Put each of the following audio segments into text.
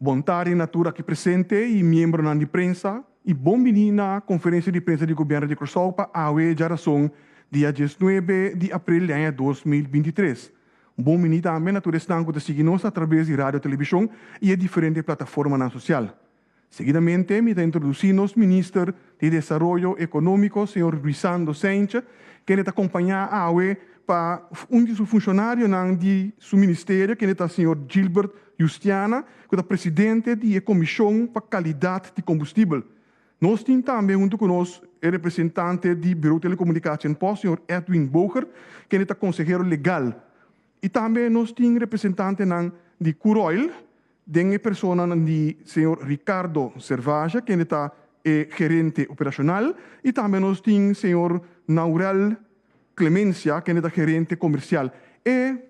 Bon tardi na tur aki presente i miembronan di prensa i bon bini na konferensia di prensa di Gobièrnu di Kòrsou pa awe djarason dia 19 di aprel di aña 2023. Bon bini tambe na tur esnan ku ta sigui nos atraves di radio, televishon i e diferente plataformanan sosial. Seguidamente mi ta introdusí nos Minister di Desaroyo Ekonómiko, señor Ruisando Cijntje, kende ta kompañá awe pa un di su funshonarionan di su ministerio, kende ta señor Gilbert Justiana, ku ta presidente di e Komishon pa Kalidat di Kombustibel. Nos tin tambe huntu ku nos e representante di Bureau Telecomunicatie en Post, señor Edwin Bogert, kende ta konsehero legal. I tambe nos tin representantenan di Curoil, den e personanan di señor Ricardo Servaja, kende ta e gerente operashonal, i tambe nos tin señor Naurel Clemencia, kende ta gerente komersial. E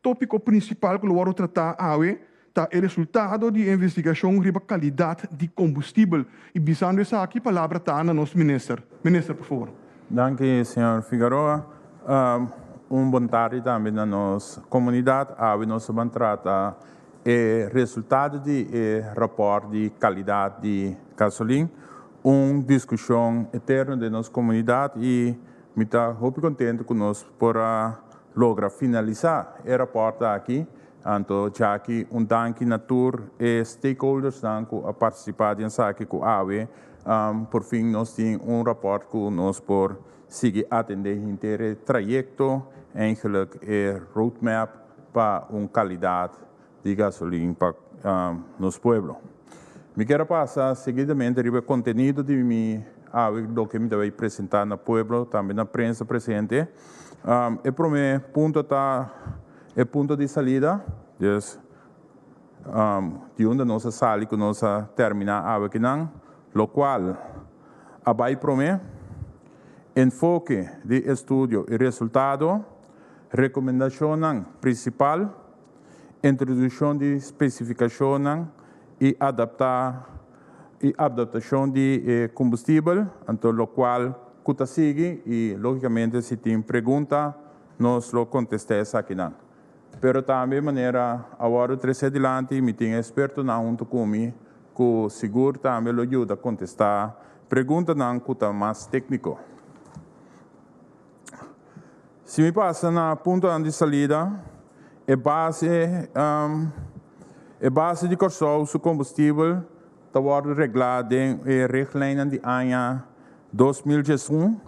tópiko prinsipal ku lo wòrdu tratá awe ta e resultado di e investigashon riba kalidat di kombustibel. I bisando esaki, palabra ta na nos minister. Minister, por favor. Danki, señor Figaroa. Un bon tardi tambe na nos komunidat. Awe nos a ban trata e resultado di e rapòrt di kalidat di gasolin, un diskushon eterno den nos komunidat i mi ta hopi kontentu ku nos por a logra finalisá e rapòrt aki. Anto djaki un danki na tur e stakeholdersnan ku a partisipá den esaki ku awe porfin nos tin un rapòrt ku nos por sigui atendé henter e trayekto, eigenlijk e roadmap pa un kalidat di gasolin pa nos pueblo. Mi kier a pasa seguidamente riba e kontenido di mi awe loke mi ta bay presenta na pueblo tambe na prensa presente. E prome punto ta e punto di salida, dus di unda nos a sali ku nos a termina awe akinan, lokual a bay prome, enfoke di estudio i resultado, rekomendashonnan prinsipal, introdukshon di spesifikashonnan i adaptá i adaptashon di e kombustibel, anto lokual ku ta sigui i lógikamente si tin pregunta nos lo kontestá esakinan. Pero tambe manera a wòrdu tresé dilanti mi tin ekspertonan huntu ku mi ku sigur tambe lo yuda kontestá preguntanan ku ta mas tékniko. Si mi pasa na puntonan di salida, e base e base di Kòrsou su kombustibel ta wòrdu reglá den e richtlijnnan di aña 2011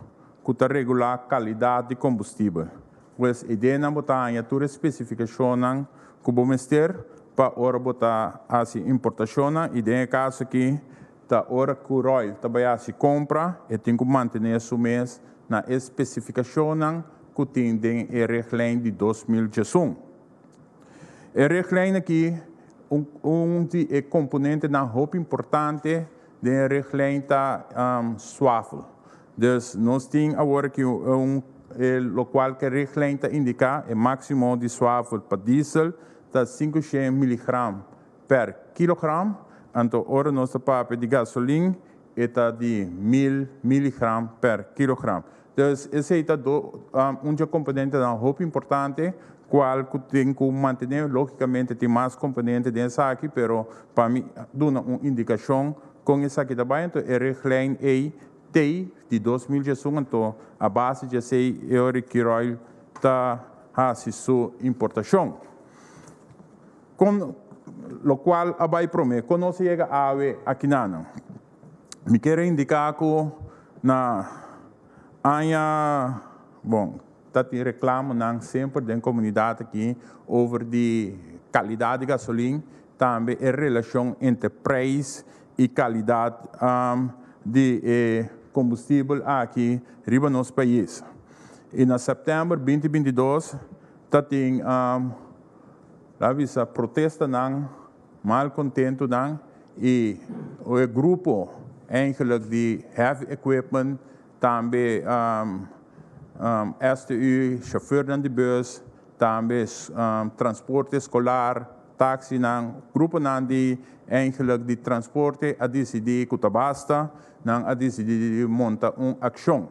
ku ta regulá kalidat di kombustibel. Pues e ideanan bo ta haña tur e spesifikashonnan ku bo mester pa ora bo ta hasi importashonnan i den e kaso aki ta ora ku Royal ta bai hasi kompra e tin ku mantené su mes na e spesifikashonnan ku tin den e richtlijn di 2011. E richtlijn aki un un di e komponentenan hopi importante den e richtlijn ta swafel. Dus nos tin awor aki un e lokual ku e richtlijn ta indiká e máksimo di swafel pa diesel ta 500 miligram per kilogram, anto ora nos ta papia di gasolin e ta di 1000 miligram per kilogram. Dus esei ta do un dje komponentenan hopi importante kual ku tin ku mantené. Lógikamente tin mas komponente den esaki, pero pa mi duna un indikashon kon esaki ta bai, anto e richtlijn ei tei di 2011, anto a base di esei e ora Curoil ta hasi su importashon. Kon lokual a bai promé? Kon nos a yega awe akinanan? Mi kier a indiká ku na aña, bon, ta tin reklamonan semper den komunidat aki over di kalidat di gasolin, tambe e relashon entre preis i kalidat di e kombustibel aki riba nos pais. I na sèptèmber 2022 ta tin la bisa protestanan, malkontentunan i e grupo eigenlijk di heavy equipment, tambe STU, chauffeurnan di bus, tambe transporte eskolar, taxinan, gruponan di eigenlijk di transporte a disidí ku ta basta, nan a disidí di monta un akshon.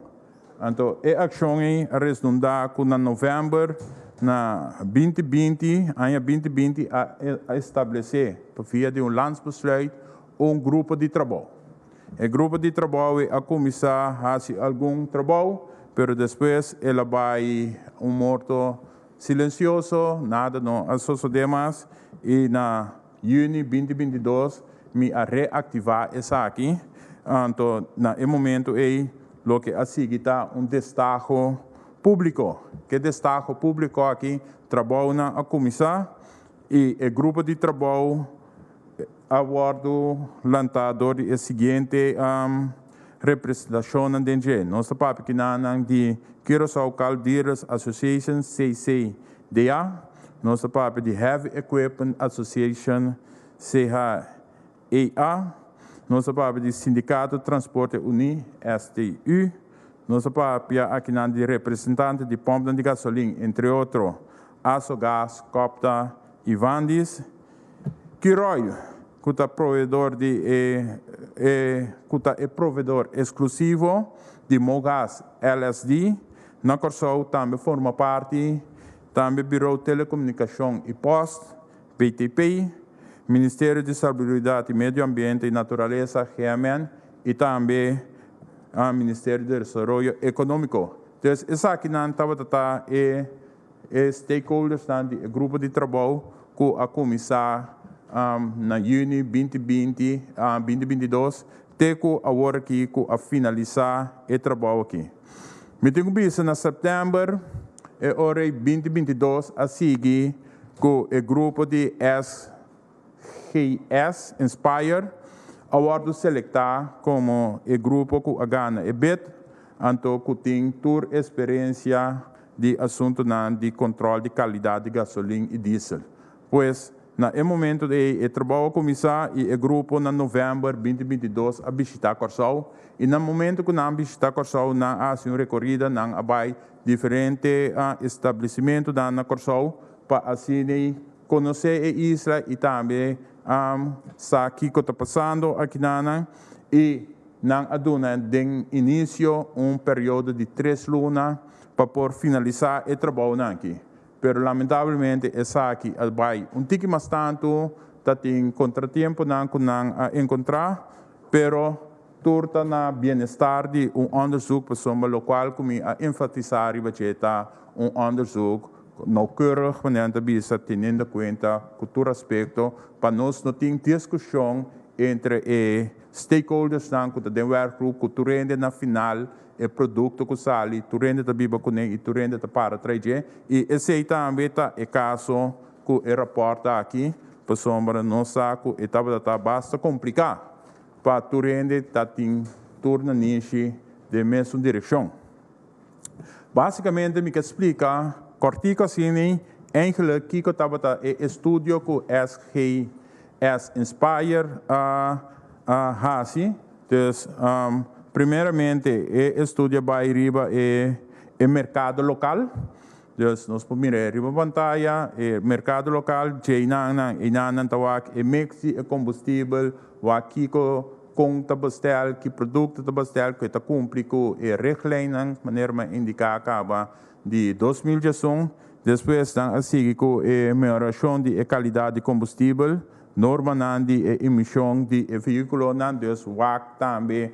Anto e akshon ei a resdundá ku na novèmber Na 2020, aña 2020, a establesé pa via di un landsbesluit un grupo di trabou. E grupo di trabou a kuminsá hasi algun trabou, pero despues el a bai un morto silensioso, nada no a sosodé mas i na yüni 2022 mi a reaktivá esaki. Anto na e momento ei loke a sigui ta un destaho públiko. Ku destaho públiko aki trabounan a kuminsá i e grupo di trabou a wòrdu lantá dor di e siguiente representashonnan den dje. Nos ta papia akinan di Curaçao Car Dealers Association, CCDA, nos ta papia di Heavy Equipment Association, CHEA, nos ta papia di Sindikato Transporte Uní, STU, nos ta papia akinan di representante di pòmpnan di gasolin, entre otro Asogas, Copta i Vandis, Curoil, ku ta proveedor di e, e ku ta e proveedor eksklusivo di Mogas LSD, na Kòrsou tambe forma parti, tambe Bureau Telekomunikashon i Post, BTP, Ministerio di Salubridat i Medio Ambiente i Naturalesa, GMN, i tambe Ministerio di Desaroyo Ekonómiko. Entonces, esakinan tabata e stakeholders di e grupo di trabou ku a kuminsá na yüni 2020, 2022, te ku awor aki ku a finalisá e trabou aki. Mi tin ku bisa na sèptèmber e ora 2022 a sigui ku e grupo di SGS Inspire a wòrdu selektá komo e grupo ku a gana e bid, anto ku tin tur eksperensia di asuntunan di kontròl di kalidat di gasolin i diesel. Pues, na e momento ei e trabou a kuminsá i e grupo na novèmber 2022 a bishitá Kòrsou i na momento ku nan bishitá Kòrsou nan a hasi un rekorida, nan a bai diferente establesimentu na Kòrsou pa asina konosé e isla i tambe sa kiko ta pasando akinan i nan a duna den inisio un periodo di 3 luna pa por finalisá e trabounan aki. Pero lamentablemente esaki a bai un tiki mas tantu, tatin kontratiemponan ku nan a enkontrá, pero tur ta na bienestar di un onderzoek, pasobra lokual ku mi a enfatisá riba dje ta un onderzoek nauwkeurig, wanneer ta bisa teniendo kuenta ku tur aspekto, pa nos no tin diskushon entre e stakeholders nan ku ta den werkgroep, ku tur hende na final e produkto ku sali, tur hende ta biba kuné i tur hende ta para tras dje. I esei tambe ta e kaso ku e rapòrt aki, pasobra nos sa ku e tabata basta kompliká pa tur hende ta tin tur nanishi den mesun direkshon. Básikamente mi ke splika kòrtiku asina eigenlijk kiko tabata e estudio ku SGS Inspire a hasi. Dus primeramente e estudio bai riba e merkado lokal. Dus nos por mira riba pantaya e merkado lokal, nan einan ta wak e mix di e kombustibel, wak kiko kon ta bestel, ki produkto ta bestel, ku ta kumpli ku e richtlijnen, manera mi a indiká kaba di 2001. Despues nan a sigui ku e mehorashon di e kalidat di kombustibel, normanan di e emishon di e vehíkulonan, dus wak tambe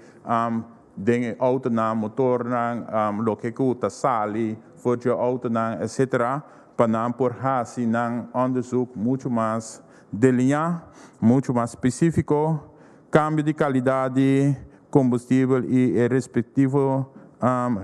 den outonan, motornan, loke ku ta sali for di outonan, etc. Pa nan por hasi nan onderzoek muchu mas delineá, muchu mas spesífiko, kambio di kalidat di kombustibel i e respektivo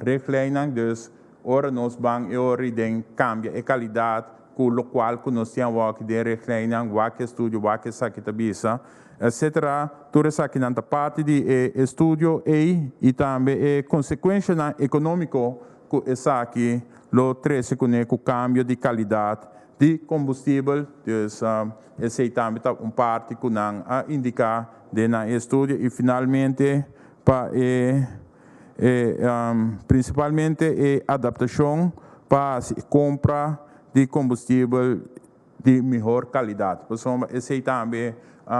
richtlijnen. Dus ora nos ban e ora den kambia e kalidat ku lokual ku nos tin awor den richtlijnen, wak estudio, wak esaki ta bisa, etc. Tur esakinan ta parti di e estudio ei i tambe e konsekuensianan ekonómiko ku esaki lo trese kuné ku kambio di kalidat di kombustibel. Dus esei tambe ta un parti ku nan a indiká den nan estudio i finalmente pa e prinsipalmente e adaptashon pa kompra di kombustibel di mihó kalidat. Pasobra esei tambe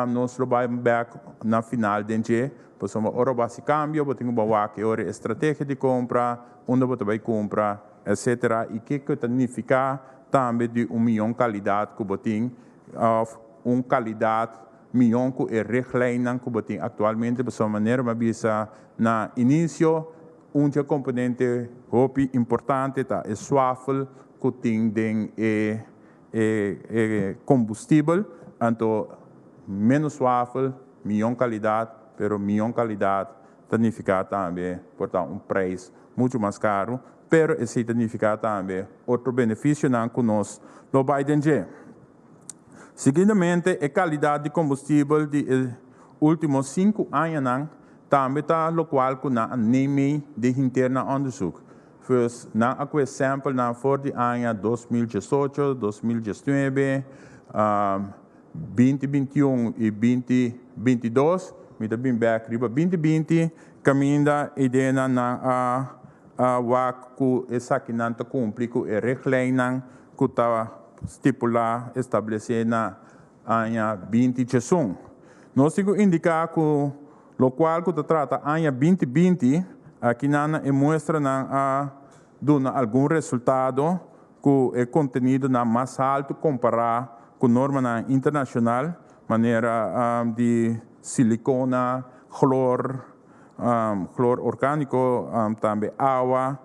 nos lo bai bèk na final den dje, pasobra ora bo hasi kambio, bo tin ku wak e ora estrategia di kompra, unda bo ta bai kumpra, etc. I kiko ta nifiká. tambe di un mihó kalidat ku bo tin òf un kalidat mihó ku e richtlijnnan ku bo tin aktualmente. Pasobra manera mi a bisa na inisio, un dje komponente hopi importante ta e swafel ku tin den e e kombustibel. Anto ménos swafel, mihó kalidat, pero mihó kalidat ta nifiká tambe por ta un preis muchu mas karu, pero esei ta nifiká tambe otro benefisionan ku nos lo bai den dje. Siguidamente, e kalidat di kombustibel di e último 5 añanan tambe ta lokual ku nan a neem den henter nan onderzoek. Dus nan a kue samplenan for di aña 2018, 2019, 2021 i 2022. Mi ta bin bèk riba 2020, kaminda ideanan nan a wak ku esakinan ta kumpli ku e richtlijnnan ku ta stipulá, establesé na aña 2021. Nos tin ku indiká ku lokual ku ta trata aña 2020, akinan e muestranan a duna algun resultado ku e kontenidonan mas altu kompará ku normanan internashonal, manera di silikona, chlor, chlor orgániko, tambe awa,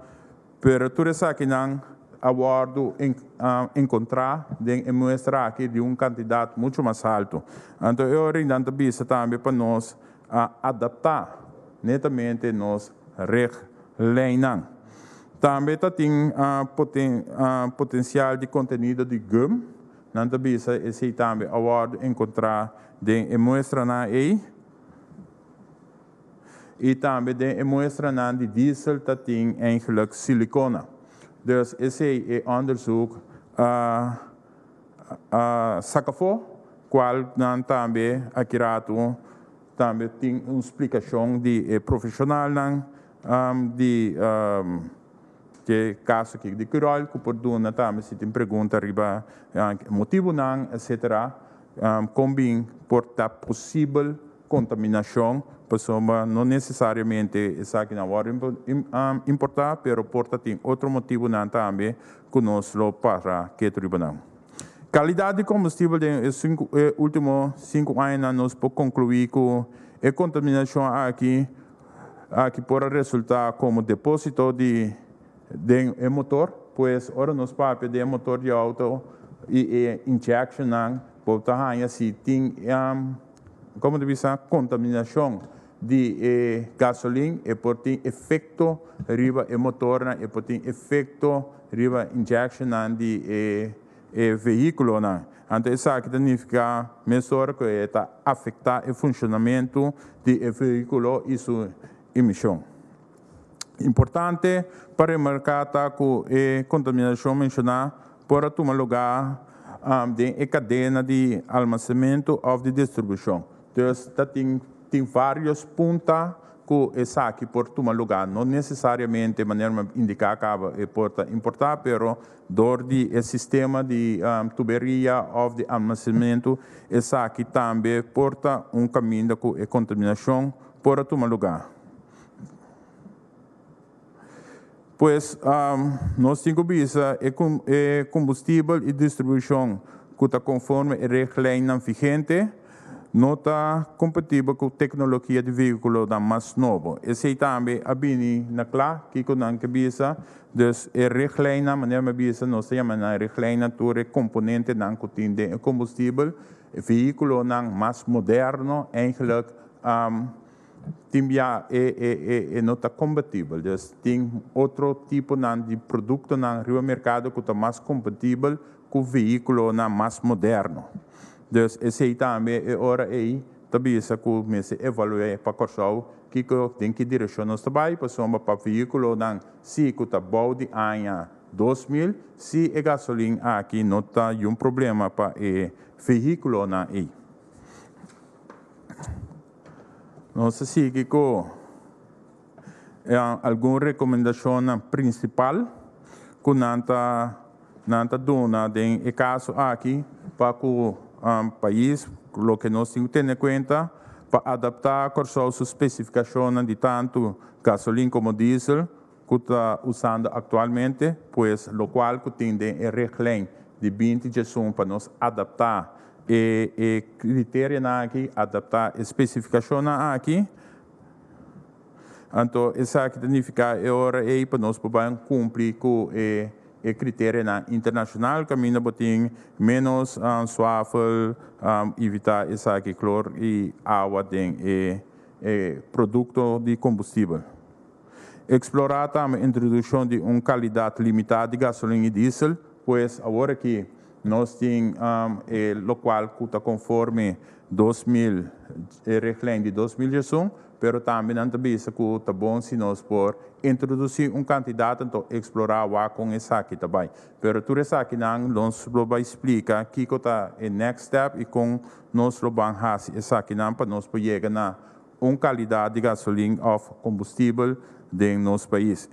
pero tur esakinan a wòrdu enkontrá den e muestra aki di un kantidat muchu mas altu. Anto e ora nan ta bisa tambe pa nos adaptá netamente nos richtlijnnan. Tambe ta tin potensial di kontenido di gum. Nan ta bisa esei tambe a wòrdu enkontrá den e muestranan ei. I tambe den e muestranan di diesel ta tin eigenlijk silikona. Dus esei e onderzoek a saka afó, kual nan tambe aki ratu tambe tin un splikashon di e profeshonalnan di e kaso aki di Curoil ku por duna tambe si tin pregunta riba motibunan etcetera, kon bin por ta posibel kontaminashon, pasobra no nesesariamente esakinan wòrdu importá, pero por ta tin otro motibunan tambe ku nos lo para ketu riba nan. Kalidat di kombustibel den e último 5 añanan, nos por konkluí ku e kontaminashon aki por a resultá komo depósito di den e motor. Pues ora nos papia den motor di outo i e injectionnan, por ta haña si tin komo ta bisa, kontaminashon di e gasolin, e por tin efekto riba e motornan, e por tin efekto riba injectionnan di e vehíkulonan. Anto esaki ta nifiká mesora ku e ta afektá e funshonamentu di e vehíkulo i su emishon. Importante pa remarká ta ku e kontaminashon menshoná por a tuma lugá den e kadena di almasenamentu òf di distribushon. Dus ta tin vários punta ku esaki por tuma lugá. No nesesariamente manera mi a indiká kaba e por ta importá, pero dor di e sistema di tuberia òf di almasenamentu esaki tambe por ta un kaminda ku e kontaminashon por a tuma lugá. Pues nos tin ku bisa e kombustibel i distribushon ku ta konforme e richtlijnnan vigente no ta kompatibel ku teknologia di vehíkulonan mas nobo. Esei tambe a bini na kla kiko nan ke bisa. Dus e richtlijnnan, manera mi a bisa, nos ta yama nan richtlijnnan tur e komponentenan ku tin den e kombustibel. E vehíkulonan mas moderno eigenlijk tin bia e no ta kompatibel. Dus tin otro tiponan di produktonan riba merkado ku ta mas kompatibel ku vehíkulonan mas moderno. Dus esei tambe e ora ei ta bisa ku mester evaluá pa Kòrsou kiko, den ki direkshon nos ta bai, pasobra pa vehíkulonan si ku ta bou di aña 2000 si e gasolin aki no ta un problema pa e vehíkulonan ei. Nos ta sigui ku algun rekomendashonnan prinsipal ku nan ta duna den e kaso aki pa ku pais, loke nos tin ku tene kuenta pa adaptá Kòrsou su spesifikashonnan di tantu gasolin komo diesel ku ta usando aktualmente, pues lokual ku tin den e richtlijn. di 2011 pa nos adaptá e kriterianan aki, adaptá e spesifikashonnan aki. Anto esaki ta nifiká e ora ei pa nos por ban kumpli ku e e kriterianan internashonal kaminda bo tin ménos swafel, evitá esaki klor i awa den e e produkto di kombustibel. Eksplorá tambe introdukshon di un kalidat limitá di gasolin i diesel, pues awor aki nos tin e lokual ku ta konforme 2000 e reglijn di 2011, pero tambe nan ta bisa ku ta bon si nos por introdusí un kantidat anto eksplorá wak kon esaki ta bai. Pero tur esakinan nos lo bai splika kiko ta e next step i kon nos lo ban hasi esakinan pa nos por yega na un kalidat di gasolin òf kombustibel den nos pais.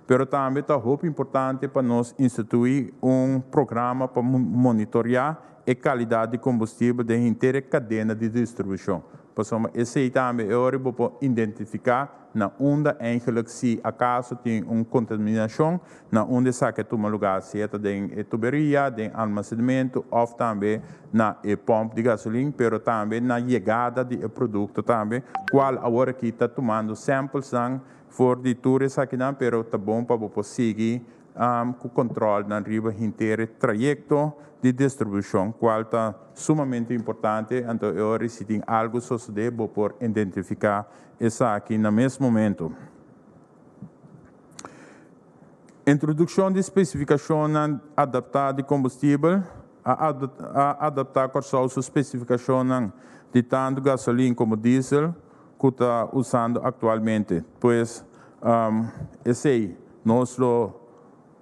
Pero tambe ta hopi importante pa nos instituí un programa pa monitoriá e kalidat di kombustibel den henter e kadena di distribushon. Pasobra esei tambe e ora bo por identifiká na unda eigenlijk si akaso tin un kontaminashon, na unda esaki a tuma lugá, sea ta den e tuberia, den almasenamentu òf tambe na e pòmp di gasolin, pero tambe na yegada di e produkto tambe, kual awor aki ta tumando samplesnan for di tur esakinan, pero ta bon pa bo por sigui ku kòntròlnan riba henter e trayekto di distribushon, kual ta sumamente importante, anto e ora si tin algu sosodé bo por identifiká esaki na mes momento. Introdukshon di spesifikashonnan adaptá di kombustibel A adaptá Kòrsou su spesifikashonnan di tantu gasolin komo diesel ku ta usando aktualmente. Pues, esei nos lo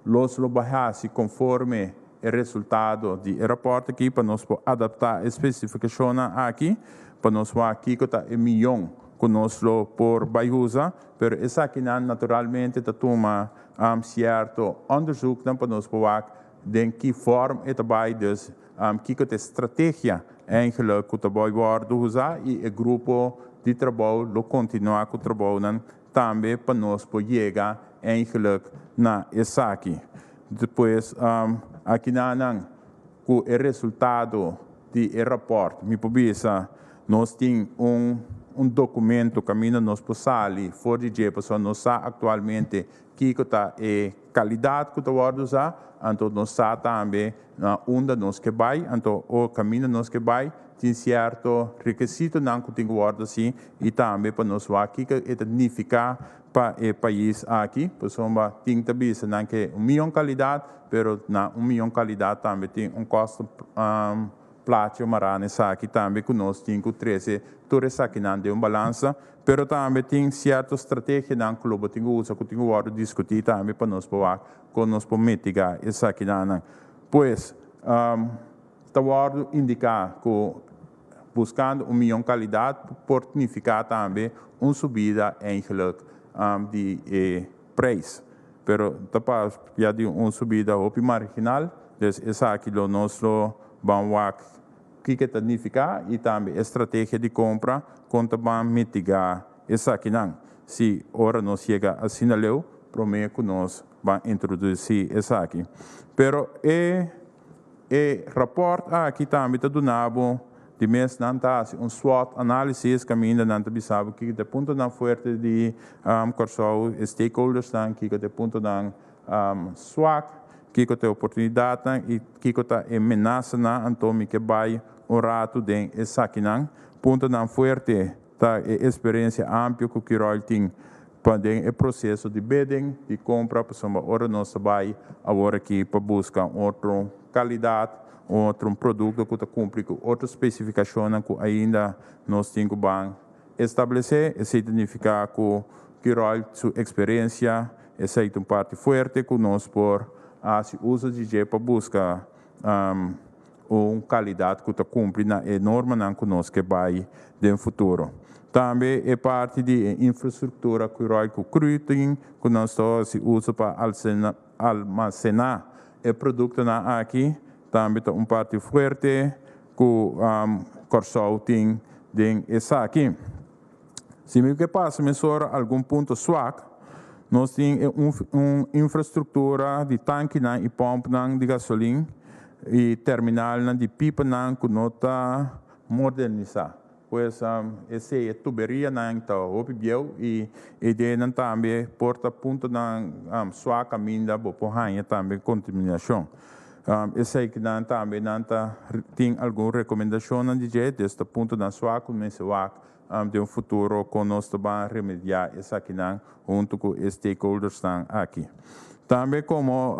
los lo bai hasi konforme e resultado di e rapòrt aki pa nos por adaptá e spesifikashonnan aki pa nos wak kiko ta e miyon ku nos lo por bai usa. Pero esakinan naturalmente ta tuma sierto onderzoeknan pa nos por wak Den ki vorm e ta bai, dus kiko ta e strategia eigenlijk ku ta bai wòrdu usá i e grupo di trabou lo kontinuá ku trabounan tambe pa nos por yega eigenlijk na esaki. Despues akinanan ku e resultado di e rapòrt mi por bisa nos tin un un dokumento kaminda nos por sali for di dje pasobra nos sa aktualmente Kiko ta e kalidat ku ta wòrdu usá? Anto nos sa tambe na unda nos ke bai, anto o kaminda nos ke bai tin sierto rekesitonan ku tin ku wòrdu hasi i tambe pa nos wak kiko e ta nifiká pa e pais aki, pasobra tin ta bisa nan ke un mion kalidat, pero na un mion kalidat tambe tin un kosto. Plachi o mará na esaki tambe ku nos tin ku trese tur esakinan den un balansa, pero tambe tin sierto strategianan ku lo bo tin ku usa ku tin ku wòrdu diskutí tambe pa nos por wak kon nos por mitiga esakinannan. Pues, ta wòrdu indiká ku buskando un mion kalidat por nifiká tambe un subida eigenlijk di e preis, pero ta papia di un subida hopi marginal. Dus esaki lo nos lo ban wak kiko ta nifiká i tambe e strategia di kompra kon ta ban mitigá esakinan. Si ora nos yega asina leu promé ku nos ban introdusí esaki. Pero e e rapòrt aki tambe ta duna bo di mes nan ta hasi un SWOT análisis kaminda nan ta bisa bo kiko ta e puntonan fuerte di Kòrsou, e stakeholdersnan, kiko ta e puntonan Swak, kiko ta e oportunidatnan i kiko ta e menasanan, anto mi ke bai un ratu den esakinan. Puntonan fuerte ta e esperensia amplio ku Curoil tin pa den e proseso di bidding, di kompra, pasobra ora nos ta bai awor aki pa buska un otro kalidat, un otro produkto ku ta kumpli ku otro spesifikashonnan ku ainda nos tin ku ban Establesé, esei ta nifiká ku Curoil su eksperensia, esei ta un parti fuerte ku nos por hasi uso di dje pa buska un kalidat ku ta kumpli na e normanan ku nos ke bai den futuro. Tambe e parti di e infrastruktura Curoil ku cru tin ku nos ta hasi uso pa almasená e produktonan aki tambe ta un parti fuerte ku Kòrsou tin den esaki. Si mi ke pasa mesora algun punto swak, nos tin e un infrastruktura di tankinan i pòmpnan di gasolin. i terminalnan di pipanan ku no ta modernisá. Pues esei e tuberianan ta hopi bieu i e ideanan tambe por ta puntonan suak kaminda bo por haña tambe kontaminashon. Eseikinan tambe nan ta tin algun rekomendashonnan di dje, des ta puntonan suak ku mester wak den un futuro kon nos ta ban remediá esakinan huntu ku e stakeholdersnan aki. Tambe komo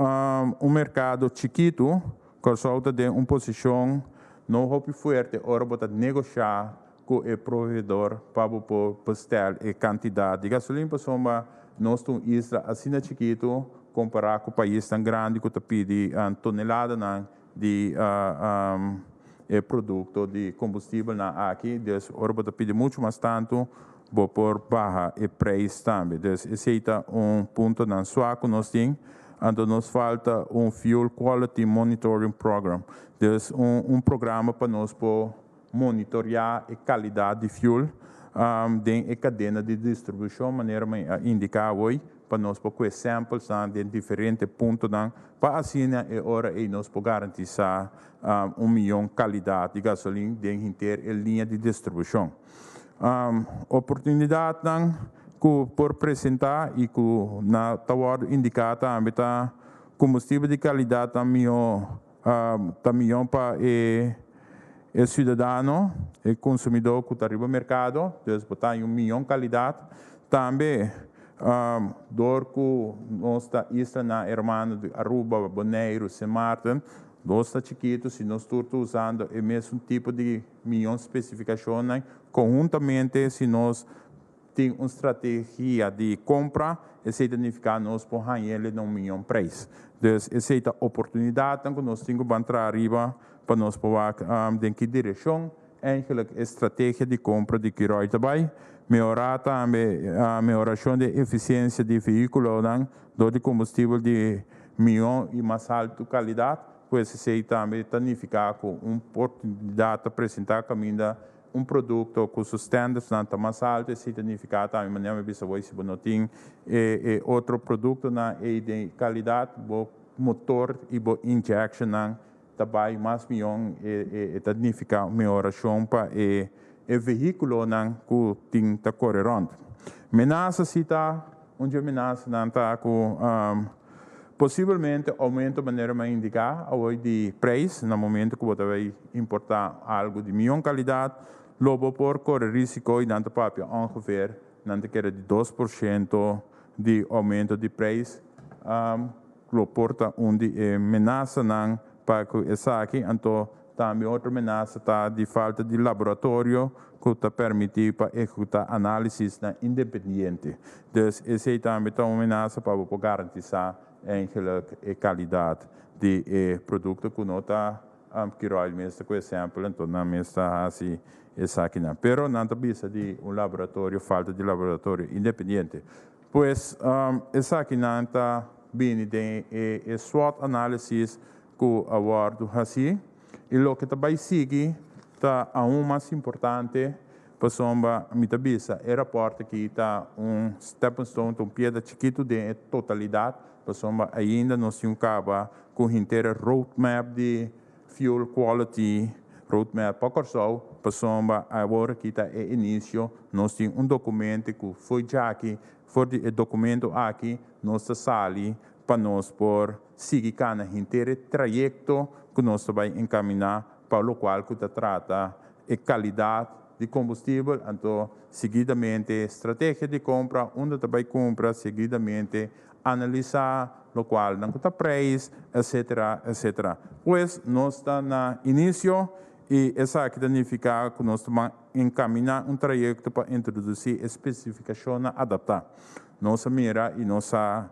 un merkado chikitu, Kòrsou ta den un posishon no hopi fuerte ora bo ta negoshá ku e proveedor pa bo por bestèl e kantidat di gasolin pasobra nos ta un isla asina chikitu kompará ku paisnan grandi ku ta pidi toneladanan di e produkto di kombustibelnan aki. Dus ora bo ta pidi muchu mas tantu bo por baha e preis tambe. Dus esei ta un puntonan suak ku nos tin. Anto nos falta un Fuel Quality Monitoring Program. Dus un un programa pa nos por monitoreá e kalidat di fuel den e kadena di distribushon manera mi a indiká awor pa nos por kue samplesnan den diferente puntonan pa asina e ora ei nos por garantisá un miyon kalidat di gasolin den henter e liña di distribushon. Oportunidatnan ku por presentá i ku na ta wòrdu indiká tambe ta kombustibel di kalidat ta mihó ta mihó pa e e siudadano, e konsumidó ku ta riba merkado, dus bo ta haña un mihó kalidat. Tambe dor ku nos ta islanan hermano di Aruba, Boneiru, Sint Maarten, nos ta chikitu, si nos tur ta usando e mesun tipo di miyon spesifikashonnan konhuntamente si nos tin un strategia di kompra esei ta nifiká nos por hañ'el na un miyon preis. Dus esei ta oportunidatnan ku nos tin ku ban traha riba pa nos por wak den ki direkshon eigenlik e strategia di kompra di Curoil ta bai. Mehorá tambe mehorashon di e efisiensia di vehíkulonan dor di kombustibel di miyon i mas haltu kalidat. Pues esei tambe ta nifiká ku un oportunidat ta presentá kaminda un produkto ku su standardsnan ta mas altu, esei ta nifiká tambe manera mi a bisa bo, si bo no tin e e otro produktonan ei den kalidat, bo motor i bo injectionnan ta bai mas mion, e e ta nifiká un mehorashon pa e e vehíkulonan ku tin ta kore rònt. Menasa si ta un dje menasanan ta ku Posibelmente oumento manera mi a indiká awor di preis na momento ku bo ta bai importá algu di mion kalidat, lo bo por kore risiko i nan ta papia ongeveer nan ta kere di 2% di oumento di preis lo por ta un di e menasanan pa ku esaki. Anto tambe otro menasa ta di falta di laboratorio ku ta permití pa ehekutá análisisnan independiente. Dus esei tambe ta un menasa pa bo por garantisá eigenlijk e kalidat di e produkto ku no ta Curoil mes ta ku ehèmpel, anto nan mes ta hasi esakinan. Pero nan ta bisa di un laboratorio, falta di laboratorio independiente. Pues esakinan ta bini den e SWOT analysis ku a wòrdu hasí i loke ta bai sigui ta aun mas importante pasobra mi ta bisa e rapòrt aki ta un stepping stone, ta un piedra chikitu den e totalidat pasobra ainda nos tin ku kaba ku henter e roadmap di fuel quality roadmap pa Kòrsou pasobra awor aki ta e inisio nos tin un dokumento ku for djaki for di e dokumento aki nos ta sali pa nos por sigui kana henter e trayekto ku nos ta bai enkaminá pa lokual ku ta trata e kalidat di kombustibel, anto seguidamente strategia di kompra, unda ta bai kumpra, seguidamente analisá lokualnan ku ta preis, etsetera, etsetera. Pues nos ta na inisio i esaki ta nifiká ku nos ta ban enkaminá un trayekto pa introdusí e spesifikashonnan adaptá. Nos a mira i nos a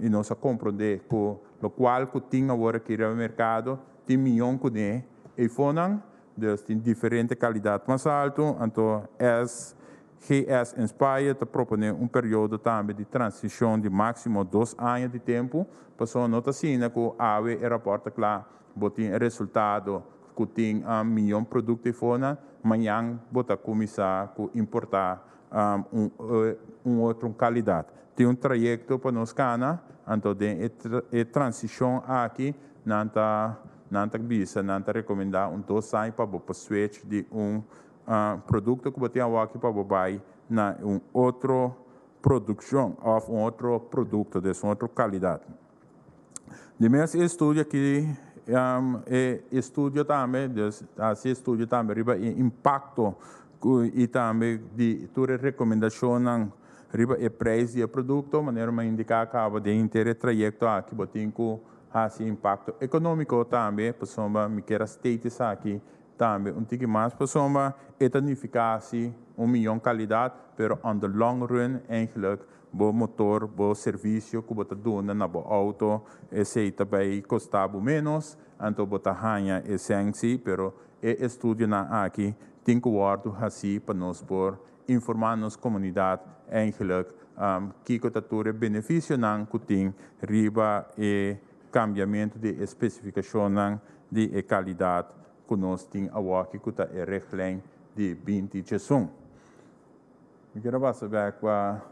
i nos a komprondé ku lokual ku tin awor aki riba merkado tin mion kuné eifonan, dus tin diferente kalidat mas altu, anto SGS Inspire ta proponé un periodo tambe di transishon di máksimo 2 aña di tempu, pasobra no ta asina ku awe e rapòrt ta kla, bo tin e resultado ku tin mion produkto eifonan, mañan bo ta kuminsá ku importá un otro kalidat. Tin un trayekto pa nos kana, anto den e transishon aki. Nan ta nan ta bisa, nan ta rekomendá un dos aña pa bo por switch di un produkto ku bo tin awoki pa bo bai na un otro produkshon òf un otro produkto, des un otro kalidat. Di mes e estudio aki, e estudio tambe, des hasi estudio tambe riba e impakto ku i tambe di tur e rekomendashonnan riba e preis di e produkto, manera mi a indiká kaba den henter e trayekto aki bo tin ku hasi impakto ekonómiko tambe, pasobra mi kier a state esaki tambe un tiki mas, pasobra e ta nifiká si un miyon kalidat, pero on the long run eigenlijk bo motor, bo servisio ku bo ta duna na bo outo, esei ta bai kosta bo ménos, anto bo ta haña e sènsi, pero e estudionan aki tin ku wòrdu hasí pa nos por informá nos komunidat eigenlijk kiko ta tur e benefisionan ku tin riba e kambiamentu di e spesifikashonnan di e kalidat ku nos tin awoki ku ta e richtlijn di 2011. Mi kier a pasa bek pa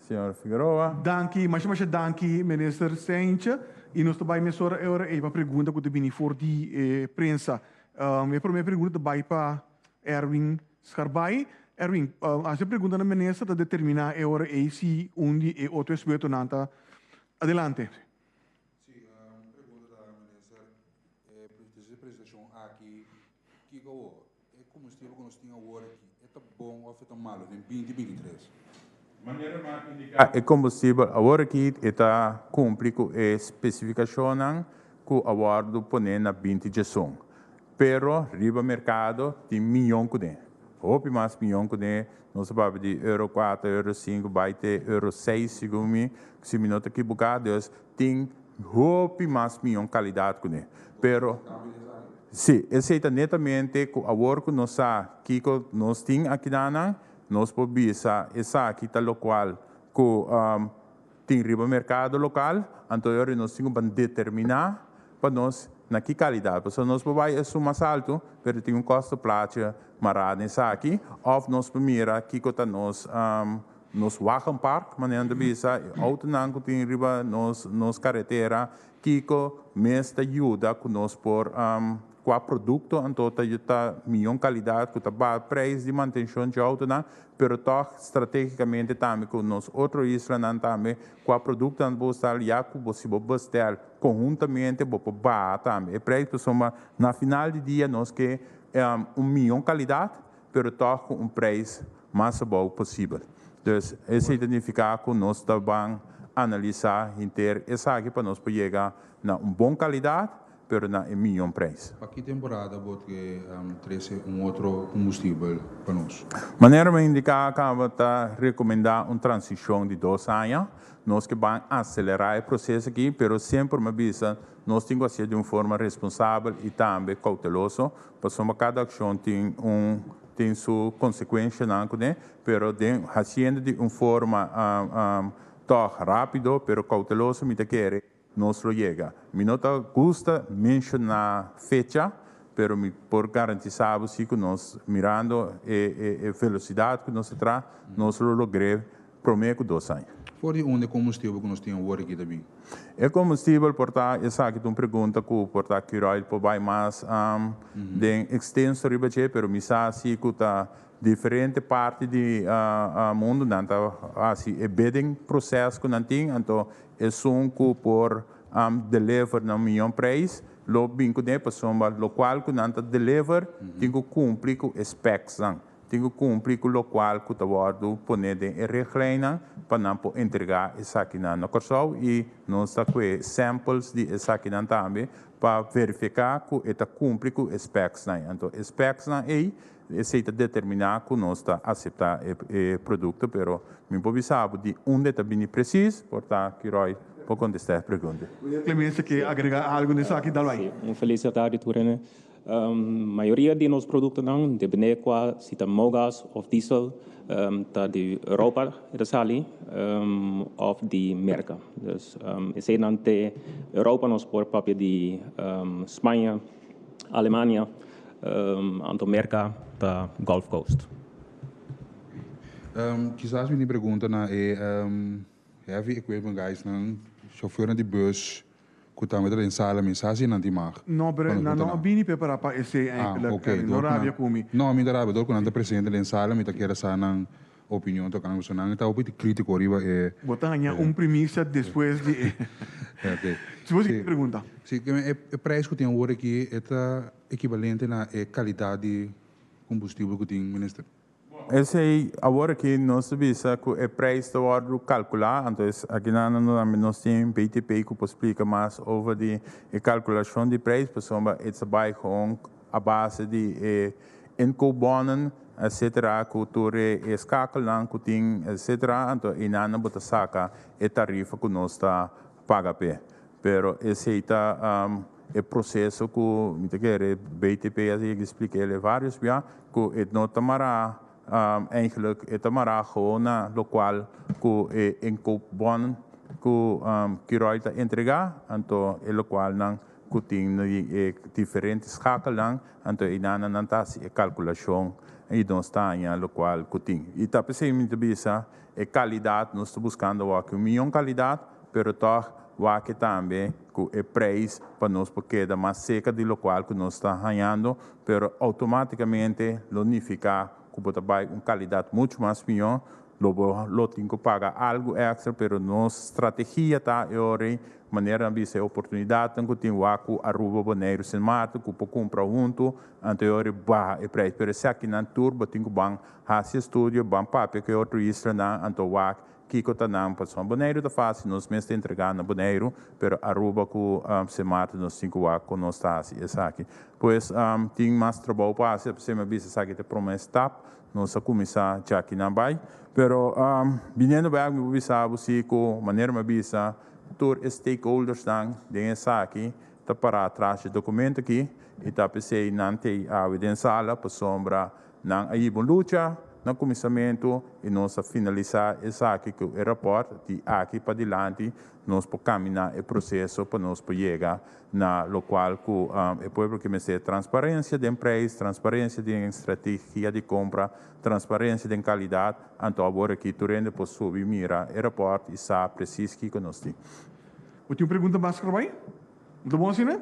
señor Figueroa. Danki, masha masha danki Minister Seintje. I nos ta bai mesora e ora ei pa pregunta ku ta bini for di e prensa. E promé pregunta ta bai pa Erwin Scharbaai. Erwin, hasi e pregunta na minister ta determiná e ora ei si un di e otro ekspertonan ta adelante. Sí, mi pregunta ta minister, e desde e presentashon aki, kiko awor? E kombustibel ku nos tin awor aki, e ta bon òf e ta malu den 2023? Manera mi a indiká, e kombustibel awor aki e ta kumpli ku e spesifikashonnan ku a wòrdu poné na 2011. Pero riba merkado tin miyon kuné, hopi mas miyon kuné, nos ta papia di euro kuater, euro sinku, bai te euro seis segun mi, si mi no ta kibuká, dus tin hopi mas miyon kalidat kuné. Pero, si, esei ta netamente ku awor ku nos sa kiko nos tin akidanan, nos por bisa esaki ta lokual ku tin riba merkado lokal, anto e ora nos tin ku ban determiná pa nos na ki kalidat. Pasobra nos por bai esun mas altu, pero tin un kosto plaatje mará den esaki, òf nos por mira kiko ta nos nos wagenpark, manera nan ta bisa, e outonan ku tin riba nos nos karetera, kiko mes ta yuda ku nos por Kua produkto anto ta ta miyon kalidat ku ta baha preis di mantenshon dje outonan, pero tòg strategikamente tambe ku nos otro islanan tambe kua produktonan bo sal ya ku bo si bo bestel konhuntamente bo por baha tambe e preis pasobra na final di dia nos ke un miyon kalidat pero tòg ku un preis mas abou posibel. Dus esei ta nifiká ku nos ta ban analisá henter esaki pa nos por yega na un bon kalidat pero na e miyon prijs. Pa ki temporada bo ke trese un otro kombustibel pa nos? Manera mi a indiká kaba ta rekomendá un transishon di dos aña. Nos ke ban aselerá e proseso aki, pero semper mi a bisa nos tin ku hasié di un forma responsabel i tambe kouteloso, pasobra kada akshon tin un tin su konsekuenshanan kuné, pero den hasiendo di un forma tòg rápido pero kouteloso mi ta kere Nos lo yega. Mi no ta gusta menshoná fecha, pero mi por garantisá bo si ku nos, mirando e e velosidat ku nos ta traha, nos lo logr'é promé ku dos aña. For di unda e kombustibel ku nos tin awor aki ta bin? E kombustibel por ta, esaki ta un pregunta ku por ta Curoil por bai mas den ekstenso riba dje, pero mi sa si ku ta diferente parti di mundu nan ta hasi e bidding process ku nan tin, anto Esun ku por deliver na un miyon prijs lo bin kuné pasobra lokual ku nan ta deliver tin ku kumpli ku e specsnan, tin ku kumpli ku lokual ku ta wòrdu poné den e richtlijnnan pa nan por entregá esakinan na Kòrsou i nos ta kue samples di esakinan tambe pa verifiká ku e ta kumpli ku e specsnan. Anto e specsnan ei Esei ta determiná ku nos ta aseptá e produkto, pero mi por bisa bo di unda e ta bini presis, por ta Kiroy por kontestá e pregunta. Clemencia ke agregá algu na esaki, dal bai. Sí, un felis tardi tur hende. Mayoria di nos produktonan, depende kua, si ta mogas òf diesel, ta di Europa e ta sali òf di Merka. Dus eseinan te Europa nos por papia di Spaña, Alemania. Anto Merka ta Gulf Coast. Kisas mi tin pregunta na e heavy equipment guys nan, chauffeurnan di bus. Ku tambe ta den sala mi sa si nan tin mag. No, pero Cuando nan ku no ta a bini prepara pa esey Ah, eigenlijk, ok. Erwin. No Door ku rabia nan ku mi. No, mi ta rabia. Door ku nan ta presente den sala mi ta kere sa nan opinion tokante pasobra nan ta hopi kritiko riba e Bo ta haña un primisia despues di e Ok. Si bo sigui Si. pregunta. Si, e e prijs ku tin awor aki e ta ekivalente na e kalidat di kombustibel ku tin, minister? Esei awor aki nos ta bisa ku e prijs ta wòrdu kalkulá, anto es akinan tambe nos tin BTP ku por splika mas over di e kalkulashon di prijs pasobra e ta bai gewoon a base di e inkoopbonnen etcetera ku tur e skakelnan ku tin etcetera anto einan bo ta saka e tarifa ku nos ta paga p'e. Pero esei ta e proseso ku mi ta kere BTP a yega splika el e varios bia ku e no ta mará eigenlijk e ta mará gewoon na lokual ku e inkoopbon ku Curoil ta entregá anto e lokualnan ku tin e diferente schakelnan anto einan nan ta hasi e kalkulashon i nos ta haña lokual ku tin. I ta p'esei mi ta bisa E kalidat, nos ta buskando wak un mion kalidat, pero tòg wak tambe ku e preis pa nos por keda mas seka di lokual ku nos ta hañando, pero outomátikamente lo nifiká ku bo ta bai un kalidat muchu mas mihó, lo bo lo tin ku paga algu èkstra, pero nos strategia ta e ora ei manera nan bisa e oportunidatnan ku tin wak ku Aruba, Boneiru, Sint Maarten ku por kumpra huntu, anto e ora ei baha e preis, pero esakinan tur bo tin ku ban Hasi estudio, ban papia ku e otro islanan, anto wak kiko ta nan pasobra Boneiru ta fásil, nos mes ta entregá na Boneiru, pero Aruba ku Sint Maarten nos tin ku wak kon nos ta hasi esaki. Pues tin mas trabou pa hasi, p'esei mi a bisa esaki ta e promé stap, nos a kuminsá djaki nan bai. Pero biniendo bèk mi por bisa bo si ku manera mi a bisa tur e stakeholdersnan den esaki ta pará tras dje dokumento aki i ta p'esei nan t'ei awe den sala pasobra Nan a hiba un lucha na kuminsamentu i nos a finalisá esaki ku e rapòrt. Di aki padilanti nos por kaminá e proseso pa nos por yega na lokual ku e pueblo ke mester, transparensia den preis, transparensia den strategia di kompra, transparensia den kalidat. Anto awor aki tur hende por subi mira e rapòrt i sa presis kiko nos tin. Bo tin un pregunta mas, Karwai? No ta bon asina?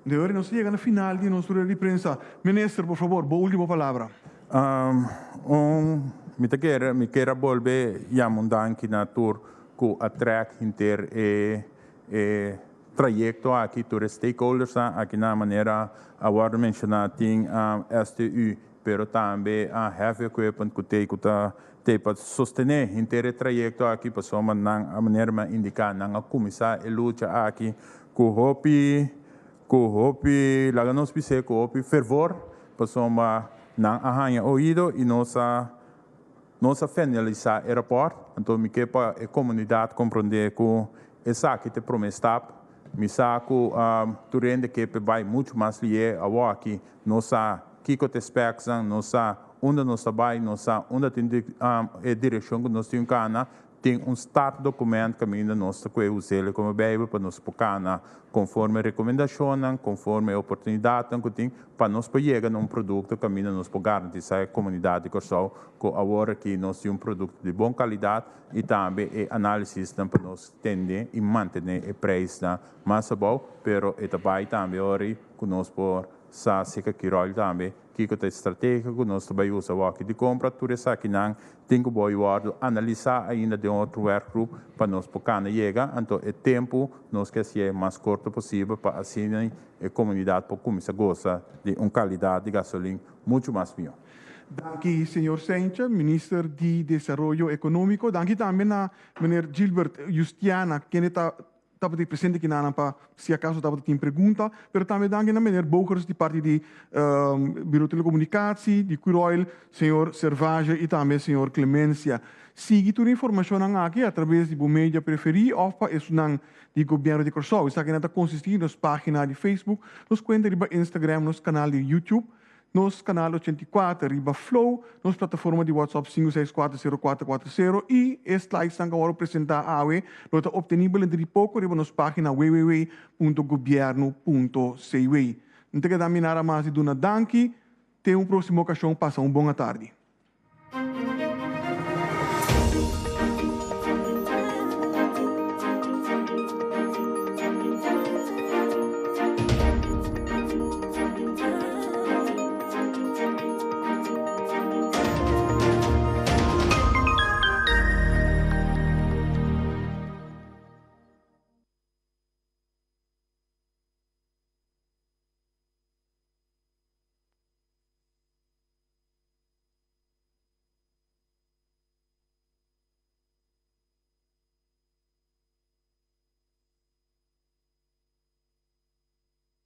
De ora nos ta yega na final di nos rueda di prensa. Minister, por favor, bo ultimo palabra. Un, mi ta kere, mi kier a bolbe yama un danki na tur ku a trek henter e e trayekto aki, tur e stakeholdersnan aki na manera a wòrdu menshoná tin STU, pero tambe heavy equipment ku tei ku ta tei pa sostené henter e trayekto aki pasobra nan a manera mi a indiká nan a kuminsá e lucha aki ku hopi ku hopi laga nos bis'é ku hopi fervor pasobra nan a haña oido i nos a nos a finalisá e rapòrt anto mi ke pa e komunidat komprondé ku esaki ta e promé stap mi sa ku tur hende ke pa e bai muchu mas lié awòki nos sa kiko ta e speksnan nos sa unda nos ta bai nos sa unda tin e direkshon ku nos tin kana Tin un startdocument kaminda nos ta kue us'el komo Bijbel pa nos por kana konforme rekomendashonnan, konforme e oportunidatnan ku tin pa nos por yega na un produkto kaminda nos por garantisá e komunidat di Kòrsou ku awor aki nos tin un produkto di bon kalidat i tambe e análisisnan pa nos tende i mantené e preisnan mas abou, pero e ta bai tambe ora ku nos por sa seka ki ròl tambe Kiko ta e strategia ku nos ta bai usa wòki di kompra? Tur esakinan tin ku boi wòrdu analisá ainda den otro werkgroep pa nos por kana yega. Anto e tempu nos ke hasié mas korto posibel pa asina e komunidat por kuminsá gosa di un kalidat di gasolin muchu mas mihó. Danki señor Sencha, Minister di Desaroyo Ekonómiko. Danki tambe na meneer Gilbert Justiana, kende ta tabata e presente kinanan pa si acaso tabata tin pregunta, pero tambe danki na meneer Bogers di parti di Bureau Telecomunicatie, di Curoil, señor Servage y tambe señor Clemencia. Sigui tur informacionnan aki a traves di bo media preferi of pa esunnan di Gobierno di Corsou. Esakinan ta consisti di nos pagina di Facebook, nos cuenta riba Instagram, nos canal di YouTube, Nos kanal 84 riba Flow, nos plataforma di WhatsApp 5640440 i e slidesnan ku a wòrdu presentá awe lo ta optenibel denter di poko riba nos página www.gobiernu.cw. N ta keda mi nada mas di duna danki. Te un próksimo okashon, pasa un bon atardi.